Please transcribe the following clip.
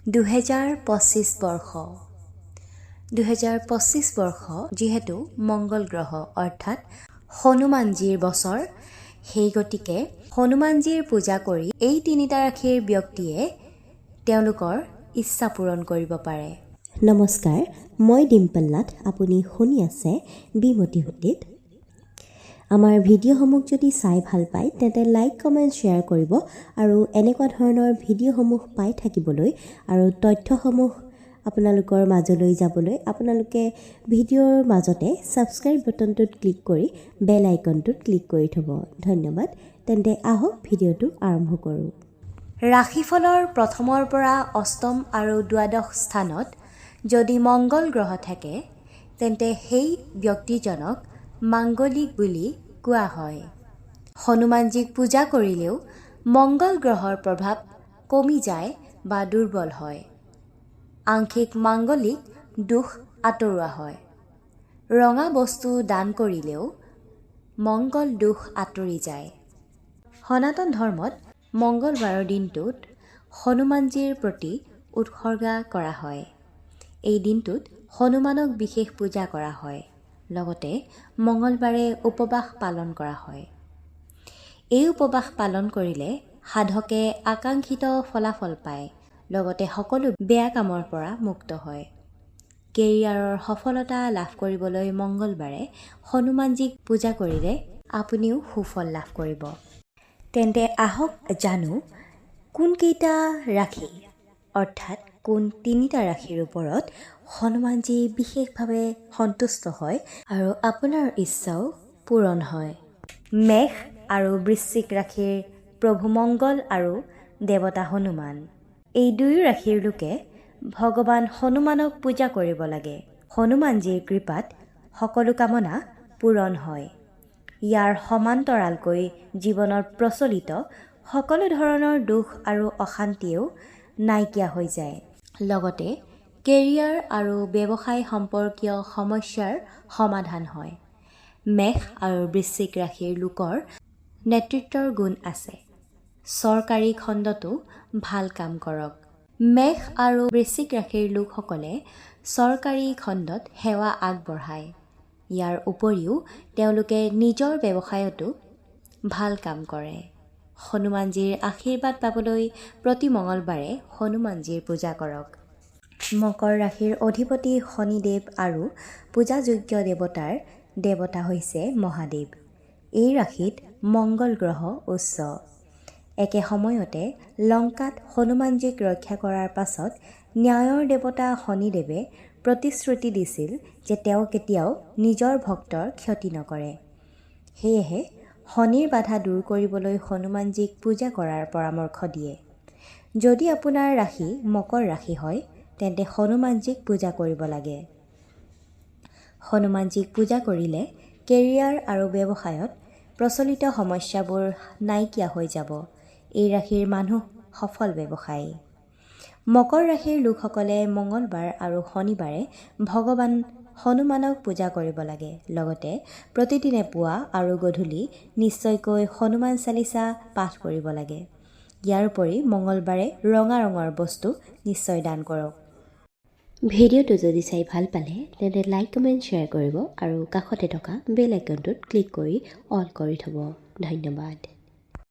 2025 বৰ্ষ। 2025 বৰ্ষ যিহেতু মংগল গ্ৰহ অৰ্থাৎ হনুমানজীৰ বছৰ, সেই গতিকে হনুমানজীৰ পূজা কৰি এই তিনিটা ৰাশিৰ ব্যক্তিয়ে তেওঁলোকৰ ইচ্ছা পূৰণ কৰিব পাৰে। নমস্কাৰ, মই ডিম্পল নাথ। আপুনি শুনি আছে বি মটিভেটেড। আমাৰ ভিডিঅ'সমূহ যদি চাই ভাল পায়, তেন্তে লাইক, কমেণ্ট, শ্বেয়াৰ কৰিব আৰু এনেকুৱা ধৰণৰ ভিডিঅ'সমূহ পাই থাকিবলৈ আৰু তথ্যসমূহ আপোনালোকৰ মাজলৈ যাবলৈ আপোনালোকে ভিডিঅ'ৰ মাজতে ছাবস্ক্ৰাইব বটনটোত ক্লিক কৰি বেল আইকনটোত ক্লিক কৰি থ'ব। ধন্যবাদ। তেন্তে আহক, ভিডিঅ'টো আৰম্ভ কৰোঁ। ৰাশিফলৰ প্ৰথমৰ পৰা অষ্টম আৰু দ্বাদশ স্থানত যদি মংগল গ্ৰহ থাকে, তেন্তে সেই ব্যক্তিজনক মাংগলিক বুলি কোৱা হয়। হনুমানজীক পূজা কৰিলেও মংগল গ্ৰহৰ প্ৰভাৱ কমি যায় বা দুৰ্বল হয়। আংশিক মাংগলিক দোষ আঁতৰোৱা হয়। ৰঙা বস্তু দান কৰিলেও মংগল দোষ আঁতৰি যায়। সনাতন ধৰ্মত মংগলবাৰৰ দিনটোত হনুমানজীৰ প্ৰতি উৎসৰ্গা কৰা হয়। এই দিনটোত হনুমানক বিশেষ পূজা কৰা হয়। লগতে মঙলবাৰে উপবাস পালন কৰা হয়। এই উপবাস পালন কৰিলে সাধকে আকাংক্ষিত ফলাফল পায়, লগতে সকলো বেয়া কামৰ পৰা মুক্ত হয়। কেৰিয়াৰৰ সফলতা লাভ কৰিবলৈ মংগলবাৰে হনুমানজীক পূজা কৰিলে আপুনিও সুফল লাভ কৰিব। তেন্তে আহক জানো, কোনকেইটা ৰাশি অৰ্থাৎ কোন তিনিটা ৰাশিৰ ওপৰত হনুমানজী বিশেষভাৱে সন্তুষ্ট হয় আৰু আপোনাৰ ইচ্ছাও পূৰণ হয়। মেষ আৰু বৃশ্চিক ৰাশিৰ প্ৰভু মংগল আৰু দেৱতা হনুমান। এই দুয়ো ৰাশিৰ লোকে ভগৱান হনুমানক পূজা কৰিব লাগে। হনুমানজীৰ কৃপাত সকলো কামনা পূৰণ হয়। ইয়াৰ সমান্তৰালকৈ জীৱনত প্ৰচলিত সকলো ধৰণৰ দুখ আৰু অশান্তিও নাইকিয়া হৈ যায়। লগতে কেৰিয়াৰ আৰু ব্যৱসায় সম্পৰ্কীয় সমস্যাৰ সমাধান হয়। মেষ আৰু বৃশ্চিক ৰাশিৰ লোকৰ নেতৃত্বৰ গুণ আছে। চৰকাৰী খণ্ডতো ভাল কাম কৰক। মেষ আৰু বৃশ্চিক ৰাশিৰ লোকসকলে চৰকাৰী খণ্ডত সেৱা আগবঢ়ায়। ইয়াৰ উপৰিও তেওঁলোকে নিজৰ ব্যৱসায়তো ভাল কাম কৰে। হনুমানজীৰ আশীৰ্বাদ পাবলৈ প্ৰতি মঙলবাৰে হনুমানজীৰ পূজা কৰক। মকৰ ৰাশিৰ অধিপতি শনিদেৱ আৰু পূজাযোগ্য দেৱতাৰ দেৱতা হৈছে মহাদেৱ। এই ৰাশিত মংগল গ্ৰহ উচ্চ। একে সময়তে লংকাত হনুমানজীক ৰক্ষা কৰাৰ পাছত ন্যায়ৰ দেৱতা শনিদেৱে প্ৰতিশ্ৰুতি দিছিল যে তেওঁ কেতিয়াও নিজৰ ভক্তৰ ক্ষতি নকৰে। সেয়েহে শনিৰ বাধা দূৰ কৰিবলৈ হনুমানজীক পূজা কৰাৰ পৰামৰ্শ দিয়ে। যদি আপোনাৰ ৰাশি মকৰ ৰাশি হয়, তেন্তে হনুমানজীক পূজা কৰিব লাগে। হনুমানজীক পূজা কৰিলে কেৰিয়াৰ আৰু ব্যৱসায়ত প্ৰচলিত সমস্যাবোৰ নাইকিয়া হৈ যাব। এই ৰাশিৰ মানুহ সফল ব্যৱসায়ী। মকৰ ৰাশিৰ লোকসকলে মঙলবাৰ আৰু শনিবাৰে ভগৱান হনুমানক পূজা কৰিব লাগে। লগতে প্ৰতিদিনে পুৱা আৰু গধূলি নিশ্চয়কৈ হনুমান চালিচা পাঠ কৰিব লাগে। ইয়াৰ উপৰি মঙলবাৰে ৰঙা ৰঙৰ বস্তু নিশ্চয় দান কৰক। ভিডিঅ'টো যদি চাই ভাল পালে, তেন্তে লাইক, কমেণ্ট, শ্বেয়াৰ কৰিব আৰু কাষতে থকা বেল আইকনটোত ক্লিক কৰি অল কৰি থ'ব। ধন্যবাদ।